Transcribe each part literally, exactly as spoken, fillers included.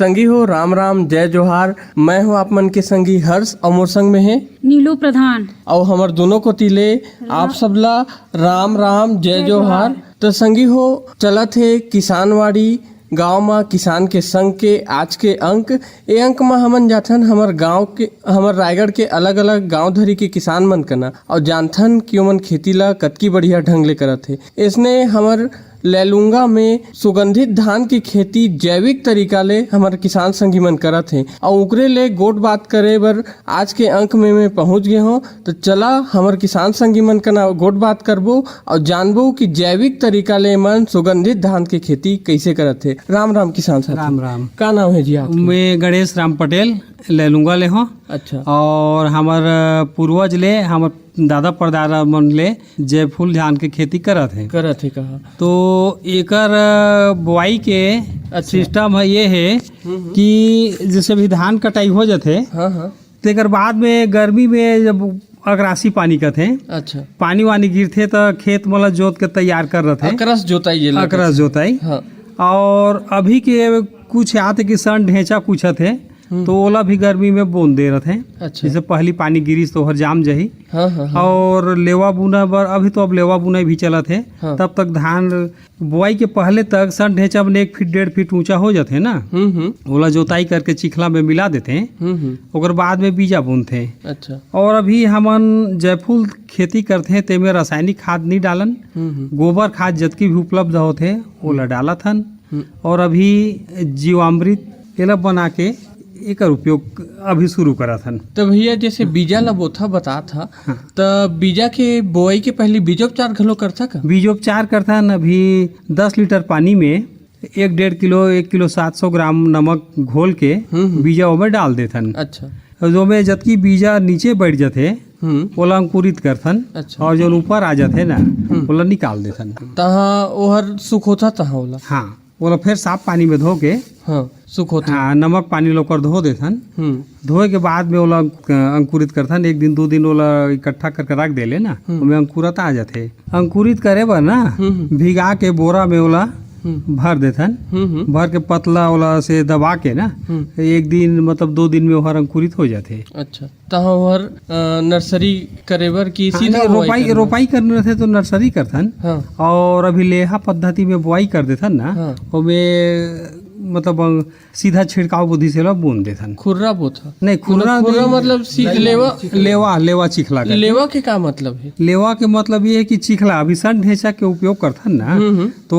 संगी हो, राम राम, जय जोहार। मैं हूँ आप मन के संगी हर्ष, अउ मोर संग में हे नीलू प्रधान। अउ हमर दोनों कोति ले आप सबला राम राम, जय जय जोहार। जोहार। तो संगी हो, चलत हे किसानवाड़ी गांव म किसान के संग के आज के अंक। ए अंक म हमन जाथन हमर गांव के, हमर रायगढ़ के अलग-अलग गांव धरी के किसान मन कना, अउ जानथन कि ओमन खेती ला कतकी बढ़िया ढंग ले करत हे। इसने हमर लैलूंगा में सुगंधित धान की खेती जैविक तरीका ले हमर किसान संगी मन करत हे, अउ ओकरे ले गोठ बात करे बर आज के अंक में मैं पहुंच गे हों। तो चला, हमर किसान संगी मन कना गोठ बात करबो अउ जानबो कि जैविक तरीका ले मन सुगंधित धान के खेती कइसे करत हे। राम राम किसान साथी। राम राम। का नाम हे जी आपके? मैं गणेश राम पटेल, लैलूंगा ले हों। अच्छा। अउ हमर पूर्वज ले, हमर दादा परदादा मन ले जयफूल धान के खेती करत हे। करत हे कहा? तो एकर, अ, बोआई के अच्छा। सिस्टम ह ये हे हम्म, हम्म। कि जैसे अभी धान कटाई हो जाथे, हाँ, हाँ। तेकर बाद में गर्मी में जब अकरासी पानी कथे, अच्छा। पानी वानी गिरथे त खेत मन ल जोत के तैयार कर रथे। अकरस जोताई जेला अकरस कथे। जोताई। हाँ। अउ अभी के कुछ आत हे कि सन ढेंचा कुछ आत हे, हम्म। तो ओला भी गर्मी में बोन दे रथे। अच्छा। जैसे पहली पानी गिरिस तो ओहर जाम जाही। हाँ, हाँ, हाँ। अउ लेवा बुना बर, अभी तो अब लेवा बुनाई भी चलत हे, हाँ। तब तक धान बोआई के पहले तक सन ढेंचा मन एक फीट, डेढ़ फीट ऊंचा हो जाथे ना, हम्म, हम्म। ओला जोताई करके चिखला में मिला देथे, हम्म, हम्म। ओकर बाद में बीजा बुनथे। अच्छा। अउ अभी हमन जयफूल खेती करथे, तेमे रासायनिक खाद नहीं डालन, हम्म, हम्म। गोबर खाद जतकी भी उपलब्ध होथे, ओला डालत हन। हम्म। अउ अभी जीवामृत एला बना के एकर उपयोग अभी शुरू करत हन। तो भैया, जैसे बीजा ला बोथा बतात हा, हाँ। तो बीजा के बोआई के पहले बीजोपचार घलो करथा का? बीजोपचार करथन। अभी दस लीटर पानी में एक डेढ़ किलो, एक किलो सात सौ ग्राम नमक घोल के हम्म, हम्म। बीजा ओमे डाल देथन। अच्छा। अउ ओमे जतकी बीजा नीचे बैठ जाथे, हम्म। ओला अंकुरित करथन। अच्छा। अउ जोन ऊपर आ जाथे ना, हम्म। ओला निकाल देथन। तहाँ ओहर सुखोथा तहाँ ओला? हाँ, ओला फेर साफ पानी में धो के, हाँ, सुखोथा। हाँ, नमक पानी ले ओकर धो देथन। हम्म। धोए के बाद में ओला अंक-, अंकुरित करथन। एक दिन, दो दिन ओला इकट्ठा करके रख देले ना, हम्म। ओमे अंकुरत आ जाथे। अंकुरित करे बर ना, हम्म, हम्म। भिगा के बोरा में ओला हम्म। भर देथन। हम्म, हम्म। भर के पतला ओला से दबा के ना, हम्म। एक दिन, मतलब, दो दिन में ओहर अंकुरित हो जाथे। अच्छा, तहाँ ओहर, अ, नर्सरी करे बर कि हाँ, सीधा नहीं, बोआई रोपाई, करना? रोपाई करना रहिथे तो नर्सरी करथन। हाँ। अउ अभी लेहा पद्धति में बोआई कर देथन ना, हाँ। ओमे, मतलब, अ, सीधा छिड़काव विधि से ओला बोन देथन। खुर्रा बोथा? नहीं, खुर्रा मतलब, खुर्रा नहीं। मतलब सीध लेवा? लेवा, लेवा चिखला करके। लेवा के का मतलब हे? लेवा के मतलब ये हे कि चिखला, अभी सन ढेंचा के उपयोग करथन ना, हम्म, हम्म। तो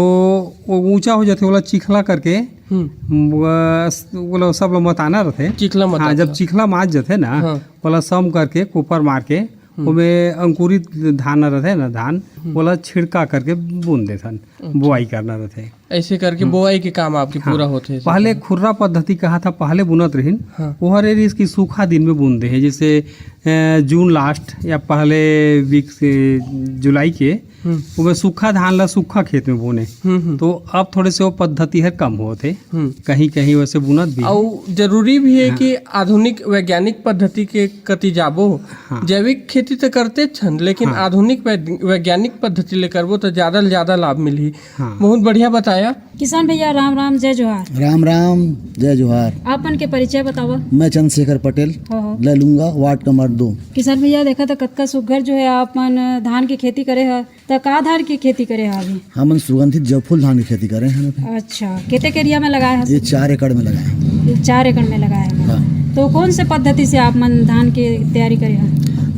वो ऊंचा हो जाथे, ओला चिखला करके, हम्म। बस, ओला सब ला मताना रथे। चिखला हाँ, मताना। जब चिखला मात जाथे ना, हाँ। ओला सम करके, कोपर मार के, हम्म। ओमे अंकुरित धान रथे ना, धान, हम्म। ओला छिड़का करके बोन देथन, अच्छा। बोआई करना रथे। ऐसे करके हम्म। बोआई के काम आपके हाँ। पूरा होथे, ऐसे पहले करके। खुर्रा पद्धति कहा था, पहले बुनत रहिन। हाँ। ओहर ए रिहिस कि सूखा दिन में बुन दे हे, जैसे, अ, जून लास्ट या पहले वीक से जुलाई के, हम्म। ओमे सूखा धान ला सूखा खेत में बोने। हम्म, हम्म। तो अब थोड़े से वो पद्धति हर कम होत हे। हम्म। कहीं-कहीं वैसे बुनत भी हे। अउ जरूरी भी हे हाँ। कि आधुनिक वैज्ञानिक पद्धति के कति जाबो। हाँ। जैविक खेती तो करते छन, लेकिन हाँ। आधुनिक वैद-, वैज्ञानिक पद्धति ले करबो तो ज्यादा ले ज्यादा लाभ मिलही। हाँ। बहुत बढ़िया बताया। किसान भैया, राम राम, जय जोहार। राम राम, जय जोहार। आप मन के परिचय बतावा। मैं चंद्रशेखर पटेल, हो, हो। लैलूंगा, वार्ड नंबर दो। किसान भैया, देखा तो कतका सुग्घर जो है आप मन धान के खेती करे ह, त का धान के खेती करे ह अभी? हमन सुगंधित जयफूल धान के खेती करे हन अभी। अच्छा, कतेक एरिया में लगाए ह? ये चार एकड़ में लगाए हन। ये चार एकड़ में लगाए हन। हाँ। तो कौन से पद्धति से आप मन धान के तैयारी करे ह?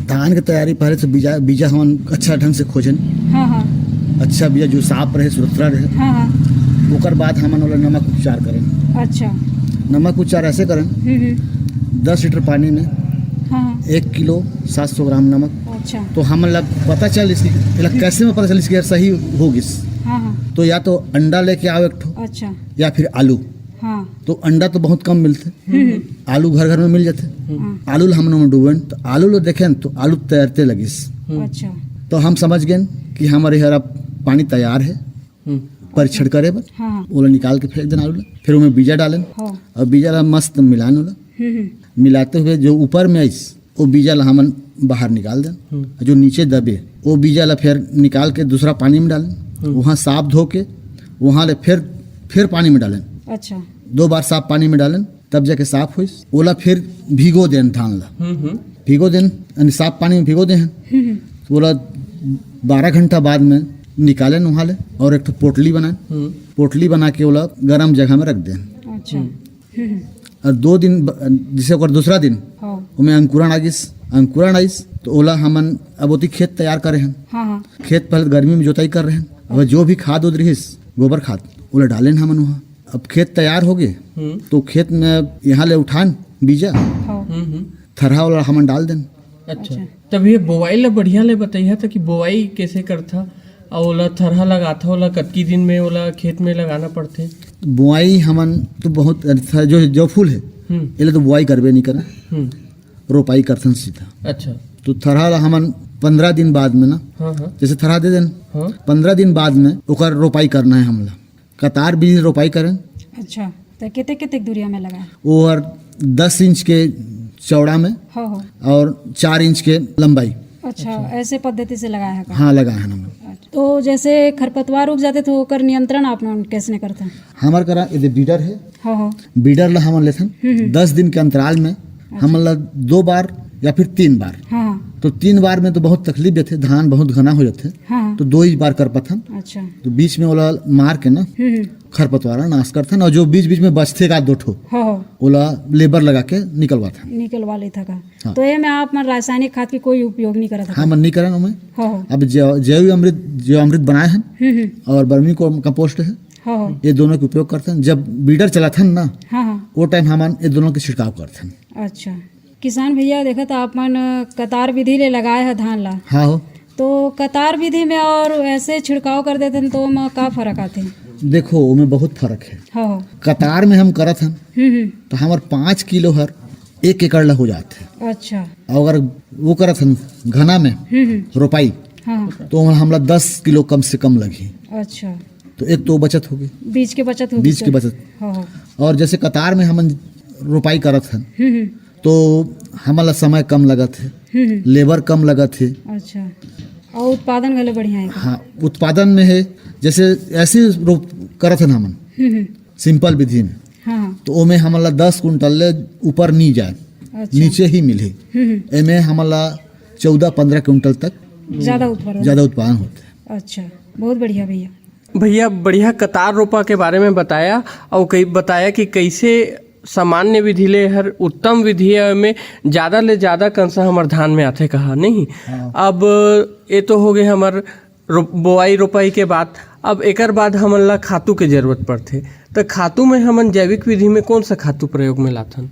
धान के तैयारी पहले से बीजा, बीजा हमन अच्छा ढंग से खोजन। हाँ, हाँ। अच्छा बीजा जो साफ रहे, सुथरा रहे। हाँ, हाँ। ओकर बाद हमन ओला नमक उपचार करें। अच्छा। नमक उपचार ऐसे करें, हम्म, हम्म। दस लीटर पानी में हाँ, हाँ। एक किलो सात सौ ग्राम नमक। अच्छा। तो हमन ला पता चल इसकी, एला कैसे में पता चल इसकी यार सही हो गिस? हाँ, हाँ। तो या तो अंडा लेके आओ एक ठो, अच्छा। या फिर आलू। हाँ। तो अंडा तो बहुत कम मिलथे, हम्म। आलू घर घर में मिल जाथे। हाँ। आलू ला हमन ओमा डुबोन, तो आलू ला देखेन तो आलू तैरते लगिस। अच्छा। तो हम समझ गेन कि हमर एहर अब पानी तैयार हे हम्म। परीक्षण करे बर। हाँ। ओला निकाल के फेंक देन आलू ला, फिर ओमे बीजा डालेन हाँ। अउ बीजा ला मस्त मिलान ओला। हम्म, हम्म। मिलाते हुए जो ऊपर में आइस, वो बीजा ला हमन बाहर निकाल देन। हम्म। जो नीचे दबे, वो बीजा ला फिर निकाल के दूसरा पानी में डालेन, हम्म। वहाँ साफ धो के, वहाँ ले फिर, फिर पानी में डालेन। अच्छा। दो बार साफ पानी में डालेन, तब जाके साफ होइस। ओला फिर भिगो देन धान ला। हम्म, हम्म। भिगो देन, यानी साफ पानी में भिगो देहन। हम्म। तो ओला बारह घंटा बाद में निकालेन वहाँ ले और एक ठो पोटली बनाएन। हम्म। पोटली बना के ओला गरम जगह में रख देन। अच्छा। हम्म। हम्म। और दो दिन ब-, जैसे ओकर दूसरा दिन, हाँ। ओमे अंकुरण आ गिस, अंकुरण आइस, तो ओला हमन अब ओती खेत तैयार करे हन। हाँ, हाँ। खेत पहले गर्मी में जोताई कर रहे हन। अब जो भी खाद उद रहिस, गोबर खाद, ओला डालेन हमन वहाँ। अब खेत तैयार हो गे, हम्म। तो खेत में यहाँ ले उठान बीजा, हाँ। हम्म, हम्म। थरहा वाला हमन डाल देन। अच्छा। अच्छा। तब ये बोआई ला बढ़िया ले बताइहा था कि बोआई कैसे करथा, अउ ओला थरहा लगाथा, ओला कतकी दिन में ओला खेत में लगाना पड़थे? बोआई हमन तो बहुत अच्छा, जो, जो फूल है, हम्म। एला तो बोआई करबे नहीं करन, हम्म। रोपाई करथन सीधा। अच्छा। तो थरहा ला हमन पंद्रह दिन बाद में ना, हाँ, हाँ। जैसे थरहा दे देन, हाँ। पंद्रह दिन बाद में ओकर रोपाई करना है हमला। कतार भी रोपाई करन। अच्छा, तो कितने कितने दूरिया में लगाए? वो हर दस इंच के चौड़ा में हाँ, हाँ। और चार इंच के लंबाई। अच्छा, अच्छा। ऐसे पद्धति से लगाया है का? हाँ, लगाए हैं हमन। अच्छा। तो जैसे खरपतवार उग जाथे तो ओकर नियंत्रण आप मन कैसे करथन? हमर करा एदे बीडर है। हाँ, हाँ। बीडर ला हमन लेथन। हम्म, हम्म। दस दिन के अंतराल में अच्छा। हमन ला दो बार या फिर तीन बार। हाँ, हाँ। तो तीन बार में तो बहुत तकलीफ देथे, धान बहुत घना हो जाथे। हाँ, हाँ। तो दो ही बार कर पाथन। अच्छा। तो बीच में ओला मार के ना हम्म, हम्म। खरपतवार ला नाश करथन, और जो बीच बीच में बचथे का दो ठो, हाँ, हाँ। ओला लेबर लगा के निकलवाथन। निकलवा लेथा का? हाँ। तो ये में आप मन रासायनिक खाद के कोई उपयोग नहीं करत हाँ, हन? मन नहीं करन ओमे। हाँ, हाँ। अब जै-, जैव अमृत, जैव अमृत बनाए हन हम्म, हम्म। और वर्मी को-, कंपोस्ट है, हाँ, हाँ। ये दोनों के उपयोग करथन। जब बीडर चलाथन ना, हाँ, हाँ। वो टाइम हमन ये दोनों के छिड़काव करथन। अच्छा। किसान भैया, देखत आप मन कतार विधि ले लगाए ह धान ला। हाँ हो। तो कतार विधि में और ऐसे छिड़काव कर देथन तो ओमा का फर्क आथे? देखो, ओमे बहुत फर्क है। हाँ, हाँ। कतार में हम करत हन, हम्म, हम्म। तो हमर पाँच किलो हर एक एकड़ ला हो जात है। अच्छा। और अगर वो करत हन घना में हम्म, हम्म। रोपाई, हाँ, हाँ। तो ओमा हमला दस किलो कम से कम लगही। अच्छा। तो एक तो बचत होगी। बीज के बचत होगी, बीज के सर। बचत। हाँ, हाँ। और जैसे कतार में हमन रोपाई करत हन, हम्म, हम्म। तो हमन ला समय कम लगत हे, हम्म, हम्म। लेबर कम लगत हे। अच्छा, और उत्पादन घलो बढ़िया हे का? हाँ, उत्पादन में है, जैसे ऐसे रोप करत हन हमन, हम्म, हम्म। सिंपल विधि में, हाँ, हाँ। तो ओमे हमन ला दस कुंटल ले ऊपर नी जाए, अच्छा। नीचे ही मिलही। हम्म, हम्म। एमे हमन ला चौदह पंद्रह कुंटल तक ज्यादा उत्पादन। ज्यादा उत्पादन होथे। अच्छा, बहुत बढ़िया भैया। भैया, बढ़िया कतार रोपा के बारे में बताया, और कई बताया कि कैसे सामान्य विधि ले हर उत्तम विधि है, एमे ज्यादा ले ज्यादा कंसा हमर धान में आथे कहा, नहीं? हाँ। अब ये तो हो गए हमर रो-, बोआई रोपाई के बात। अब एकर बाद हमन ला खातू के जरूरत पड़थे, तो खातू में हमन जैविक विधि में कौन सा खातू प्रयोग में लाथन?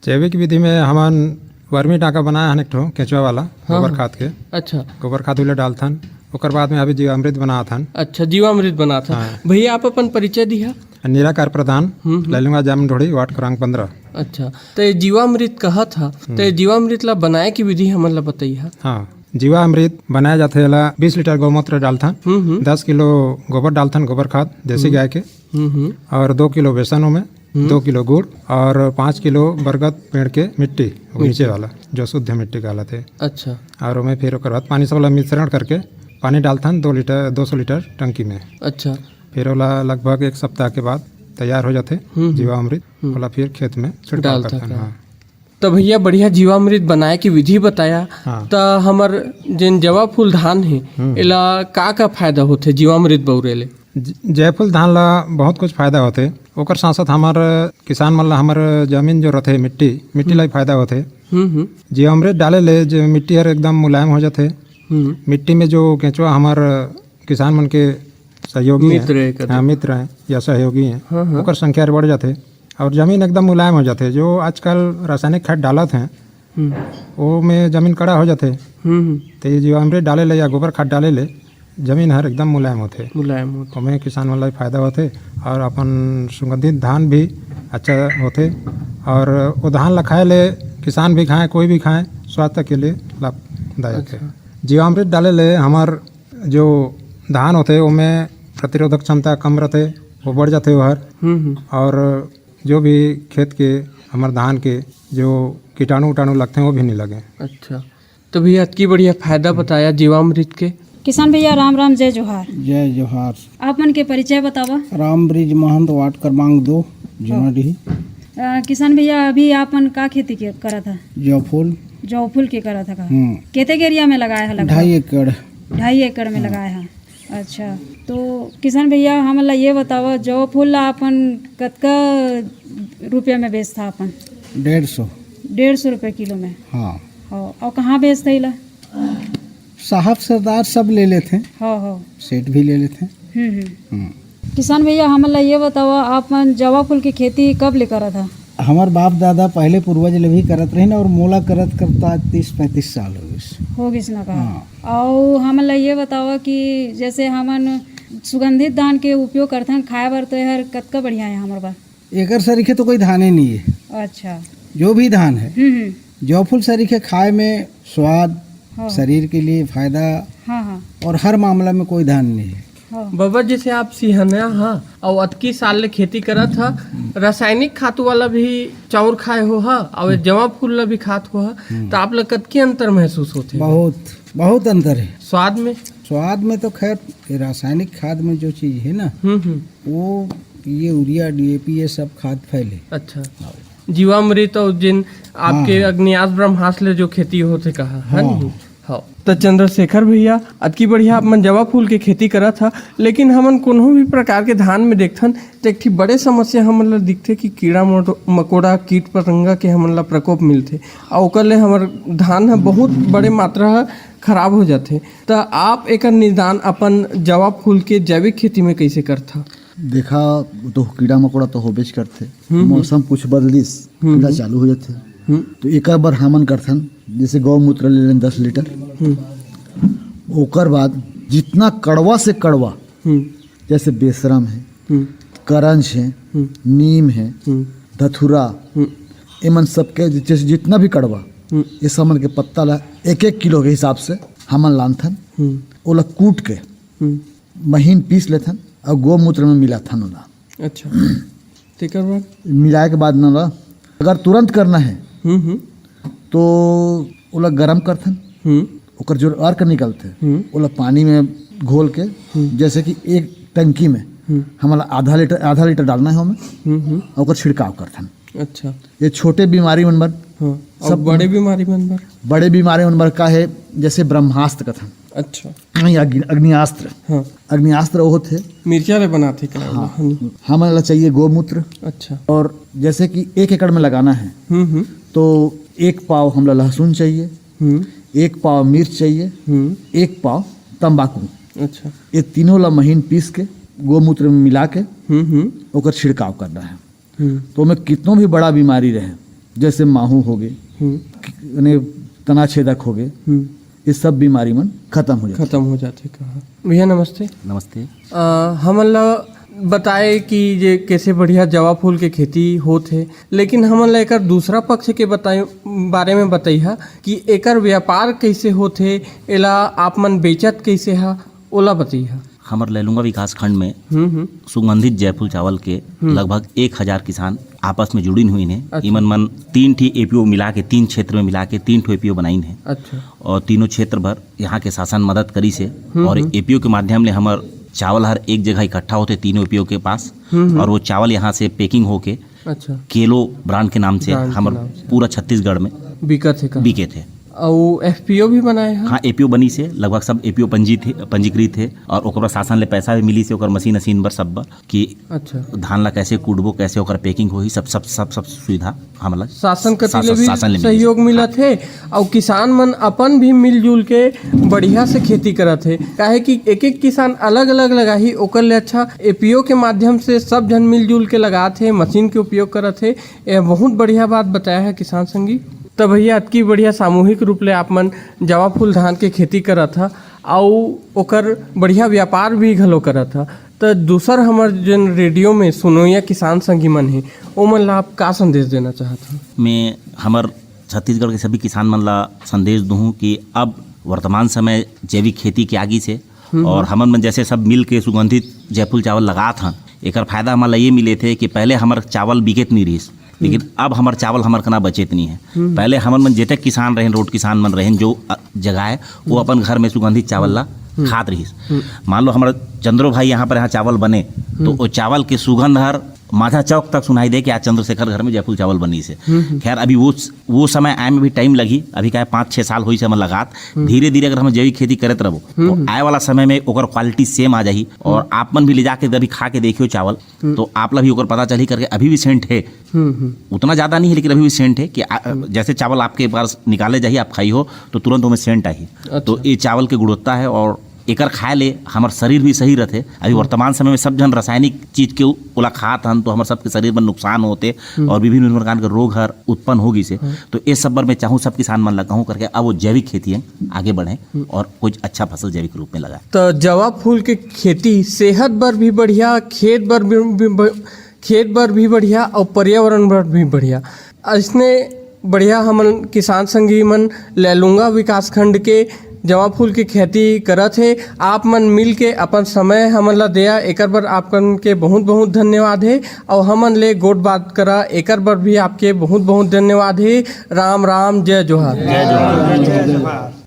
जैविक विधि में हमन वर्मी टाका बनाए हन एक ठो केंचुआ वाला, हाँ, गोबर हाँ। खाद के। अच्छा। गोबर खाद उले डालथन, ओकर बाद में अभी जीवामृत बनाथन। अच्छा, जीवामृत बनाथन। हाँ। भैया, आप अपन परिचय दिहा। निराकार प्रधान, हम्म, हम्म। लैलूंगा जामुन ढोड़ी, वार्ड क्रमांक पन्द्रह। अच्छा, तो ये जीवामृत कहत हा, हम्म। तो ये जीवामृत ला बनाए की विधि हमन ला बताइहा। हाँ, जीवामृत बनाए जाथे, एला बीस लीटर गौमूत्र डालथन, हम्म, हम्म। दस किलो गोबर डालथन, गोबर खाद, देसी हम्म। गाय के, हम्म, हम्म। और दो किलो बेसन ओमे, हम्म। दो किलो गुड़ और पाँच किलो बरगद पेड़ के मिट्टी, वो मिट्टी। नीचे वाला, जो शुद्ध मिट्टी कहलाथे। अच्छा। और ओमे फिर ओकर बाद पानी सब ला मिश्रण करके पानी डालथन दो लीटर, दो सौ लीटर टंकी में। अच्छा। फिर ओला लगभग एक सप्ताह के बाद तैयार हो जाथे हम्म, हम्म। जीवामृत, हम्म। ओला फिर खेत में छिड़काव डालथन करथन। का? हाँ। तो भैया, बढ़िया जीवामृत बनाए के विधि बताया। हाँ। त हमर जेन जवा फूल धान हे, हम्म। एला का का फायदा होथे जीवामृत बउरे ले? ज-, जयफूल धान ला बहुत कुछ फायदा होथे। ओकर साथ साथ हमर किसान मन ला हमर जमीन जो रथे, मिट्टी, मिट्टी ला भी हम्म। फायदा होथे। हम्म, हम्म। जीवामृत डाले ले जो मिट्टी हर एकदम मुलायम हो जाथे। हम्म। मिट्टी में जो केंचुआ हमर किसान मन के सहयोगी मित्र हैं, हे कथे। हाँ, मित्र हैं या सहयोगी हैं, हाँ, हाँ। ओकर संख्या बढ़ जाथे। और जमीन एकदम मुलायम हो जाथे। जो आजकल रासायनिक खाद डालत हैं, हम्म। वो में जमीन कड़ा हो जाथे। हम्म, हम्म। तो ये जीवामृत डाले ले या गोबर खाद डाले ले, जमीन हर एकदम मुलायम होथे। मुलायम होथे। ओमे किसान मन ला फायदा होथे और अपन सुगंधित धान भी अच्छा होथे। और वो धान ला खाए ले किसान भी खाए, कोई भी खाए, स्वास्थ्य के लिए लाभदायक है। अच्छा। जीवामृत डाले ले हमर जो धान होथे, ओमे प्रतिरोधक क्षमता कम रथे, वो बढ़ जाथे ओहर। हम्म, हम्म। और जो भी खेत के, हमर धान के जो कीटाणु उटाणु लगथे, वो भी नहीं लगे। अच्छा, तो भैया, अतकी बढ़िया फायदा बताया जीवामृत के। किसान भैया, राम राम, जय जोहार। जय जोहार। आप मन के परिचय बतावा। राम ब्रिज महंत, वार्ड क्रमांक दो। जमाडीह। अ, किसान भैया, अभी आपन का खेती के करत ह? जौ फूल। जौ फूल के करत ह का? हम्म। केतेक एरिया में लगाए ह लगभग? ढाई एकड़। ढाई एकड़ में हम्म। लगाए ह। अच्छा, तो किसान भैया, हमन ला ये बतावा, जौ फूल ला आपन कतका रुपया में बेचथा आपन? डेढ़ सौ। डेढ़ सौ रुपये किलो में? हाँ। हाँ, और कहाँ बेचथे इला? साहब सरदार सब ले लेथे। हाँ, हाँ। सेठ भी ले लेथे। हम्म, हम्म। हम्म। किसान भैया, हमन ला ये बतावा, आप मन जवा फूल के खेती कब ले करत हा? हमर बाप दादा पहले पूर्वज ले भी करत रहिन और मोला करत करत आज तीस पैंतीस साल हो गइस। हो गइस ना का? हाँ। अउ हमन ला ये बतावा कि जैसे हमन सुगंधित धान के उपयोग करथन खाए बर, तो एहर कतका बढ़िया है हमर बर? एकर सरीखे तो कोई धाने नहीं है। अच्छा। जो भी धान है, हम्म, हम्म। जौ फूल सरीखे खाए में स्वाद, हाँ। शरीर के लिए फायदा हाँ, हाँ। और हर मामला में कोई धान नहीं है। हाँ। बाबा, जैसे आप सिहना हा अउ अतकी साल ले खेती करत हा, रासायनिक खातू वाला भी चाउर खाए हो हा, अउ ये जवा फूल ला भी खात हो हा, हम्म। तो आप ला कतकी अंतर महसूस होथे? बहुत, बहुत अंतर है। स्वाद में? स्वाद में तो खैर, ये रासायनिक खाद में जो चीज है ना, हम्म, हम्म। वो ये यूरिया, डीएपी, ये सब खाद फैले। अच्छा। हाँ। जीवामृत और जिन आपके हाँ, हाँ। अग्नियास्त्र ब्रह्मास्त्र ले जो खेती होथे कहा, है हाँ, नहीं? हाँ। हाँ। त चंद्रशेखर भैया, अतकी बढ़िया आप मन जवा फूल के खेती करत हा, लेकिन हमन कोनो भी प्रकार के धान में देखथन, त एक ठी बड़े समस्या हमन ला दिखथे कि कीड़ा मटो-, मकोड़ा, कीट पतंगा के हमन ला प्रकोप मिलथे, अउ ओकर ले हमर धान ह बहुत बड़े मात्रा ह खराब हो जाथे। त आप एकर निदान अपन जवा फूल के जैविक खेती में कइसे करथा? देखा, वो तो कीड़ा मकोड़ा तो होबेच करथे। हम्म, हम्म। मौसम कुछ बदलिस, हम्म, कीड़ा हम्म। चालू हो जाथे। हम्म। तो एकर बर हमन करथन, जैसे गौमूत्र ले लेन दस लीटर। हम्म। ओकर बाद जितना कड़वा से कड़वा, हम्म। जैसे बेसरम है, हम्म। करंज है, हम्म। नीम है, हम्म। धथुरा, हम्म। एमन सबके जैसे जितना भी कड़वा, हम्म। ये सब मन के पत्ता ला एक एक किलो के हिसाब से हमन लानथन। हम्म। ओला कूट के हम्म। महीन पीस लेथन अउ गोमूत्र में मिलाथन ओला। अच्छा। तेकर बाद? मिलाए के बाद न ला, अगर तुरंत करना है, हम्म, हम्म। तो ओला गरम करथन, हम्म। ओकर जो अर्क निकलथे, हम्म। ओला पानी में घोल के, हम्म। जैसे कि एक टंकी में हम्म। हमला आधा लीटर, आधा लीटर डालना है ओमे, हम्म, हम्म। अउ ओकर छिड़काव करथन। अच्छा। ये छोटे बीमारी मन बर। हाँ। अउ सब बड़े बीमारी मन बर? बड़े बीमारी मन बर का है, जैसे ब्रह्मास्त्र कथन। अच्छा। नहीं, अग्नि-, अग्नियास्त्र। हाँ। अग्नियास्त्र वो होथे। मिर्चा ले बनाथे का? हाँ। हम्म। हमन ला चाहिए गोमूत्र। अच्छा। और जैसे कि एक एकड़ में लगाना है, हम्म, हम्म। तो एक पाव हमला लहसुन चाहिए, हम्म। एक पाव मिर्च चाहिए, हम्म। एक पाव तंबाकू। अच्छा। ये तीनों ला महीन पीस के गोमूत्र में मिला के हम्म, हम्म। ओकर छिड़काव करना है। हम्म। तो ओमे कितनो भी बड़ा बीमारी रहे, जैसे माहू हो गए, हम्म। कि-, यानी तना छेदक हो गए, हम्म। ये सब बीमारी मन खत्म हो जाथे। खत्म हो जाथे कहा। भैया नमस्ते। नमस्ते। अ, हमन ला बताए कि जे कैसे बढ़िया जवा फूल के खेती होत हे, लेकिन हमन ला एकर दूसरा पक्ष के बताए, बारे में बताइहा कि एकर व्यापार कैसे होत हे, एला आप मन बेचत कैसे हा, ओला बताइहा। हमर लैलूंगा विकास खंड में हम्म, हम्म। सुगंधित जयफूल चावल के हम्म। लगभग एक हजार किसान आपस में जुड़िन हुइन हे। अच्छा। इमन मन तीन ठी एपीओ मिला के, तीन क्षेत्र में मिला के तीन ठो एपीओ बनाइन हे। अच्छा। और तीनों क्षेत्र भर यहाँ के शासन मदद करिस हे। हम्म, और हम्म। एपीओ के माध्यम ले हमर चावल हर एक जगह इकट्ठा होथे तीनों एपीओ के पास, हम्म, हम्म। और वो चावल यहाँ से पैकिंग होके अच्छा। केलो ब्रांड के नाम से ब्रांड के हमर नाम से। पूरा छत्तीसगढ़ में बिकत हे का? बिकत हे। अउ एफपीओ भी बनाए हे? हाँ, एपीओ बनिस हे, लगभग सब एपीओ पंजीत हे, पंजीकृत हे, और ओकर बाद शासन ले पैसा भी मिलिस हे ओकर मशीन अशीन बर, सब बर, कि अच्छा। धान ला कैसे कूटबो, कैसे ओकर पैकिंग होही, सब, सब, सब, सब सुविधा हमला शासन कति शासन, ले भी शासन ले मिलिस हे। सहयोग मिलत हे, अउ किसान मन अपन भी मिलजुल के बढ़िया से खेती करत हे, काहे कि एक एक किसान अलग-अलग लगाही, ओकर ले अच्छा एपीओ के माध्यम से सब झन मिलजुल के लगात हे, मशीन के उपयोग करत हे। ये बहुत बढ़िया बात बताया है किसान संगी। त भैया, अतकी बढ़िया सामूहिक रूप ले आप मन जवा फूल धान के खेती करत हा, अउ ओकर बढ़िया व्यापार भी घलो करत हा। त दूसर हमर जेन रेडियो में सुनोइया किसान संगी मन हे, ओमन ला आप का संदेश देना चाहत हा? मैं हमर छत्तीसगढ़ के सभी किसान मन ला संदेश दूहूँ कि अब वर्तमान समय जैविक खेती के आगी से हम्म, और हम्म। हमन मन जैसे सब मिल के सुगंधित जयफूल चावल लगात हन, एकर फायदा हमन ला ये मिले थे कि पहले हमर चावल बिकेत नहीं रहिस, लेकिन हम्म। अब हमर चावल हमर कना बचेत नहीं है। हम्म। पहले हमन मन जेतक किसान रहेन, रोड किसान मन रहेन, जो, अ, जगह है, वो हम्म। अपन घर में सुगंधित चावल ला हम्म। खात रहिस। हम्म। मान लो हमर चंद्रो भाई यहाँ पर यहाँ चावल बने, तो हम्म। वो चावल के सुगंध हर माधा चौक तक सुनाई दे कि आज चंद्रशेखर घर में जयफूल चावल बनिस हे। खैर, अभी वो वो समय आए में भी टाइम लगही। अभी का हे, पाँच छः साल होइस हे हमन लगात। धीरे धीरे अगर हम जैविक खेती करत रहबो, तो आए वाला समय में ओकर क्वालिटी सेम आ जाही। और आप मन भी ले जाके अभी खा के देखियो चावल, तो आप ला भी ओकर पता चलही करके। अभी भी सेंट हे, उतना ज्यादा नहीं है, लेकिन अभी भी सेंट है कि आ, जैसे चावल आपके एक बार निकाले जाही, आप खाई हो, तो तुरंत ओमे सेंट आही। तो ये चावल के गुणवत्ता है और एकर खाए ले हमर शरीर भी सही रहथे। अभी वर्तमान समय में सब झन रासायनिक चीज के उ-, ओला खात हन, तो हमर सबके शरीर में नुकसान होथे और विभिन्न प्रकार के रोग हर उत्पन्न हो गिस हे। तो ये सब बर मैं चाहूँ, सब किसान मन ला कहूँ करके अब वो जैविक खेती है आगे बढ़े और कुछ अच्छा फसल जैविक रूप में लगाए। तो जवा फूल के खेती सेहत बर भी बढ़िया, खेत बर भी, भी ब-, खेत बर भी बढ़िया और पर्यावरण बर भी बढ़िया। अइसने बढ़िया हमन किसान संगी मन लैलूंगा विकासखंड के जवा फूल के खेती करत हे। आप मन मिल के अपन समय हमन ला देया, एकर बर आप मन के बहुत बहुत धन्यवाद हे। और हमन ले गोठ बात करा, एकर बर भी आपके बहुत बहुत धन्यवाद हे। राम राम, जय जोहार। जय जोहार।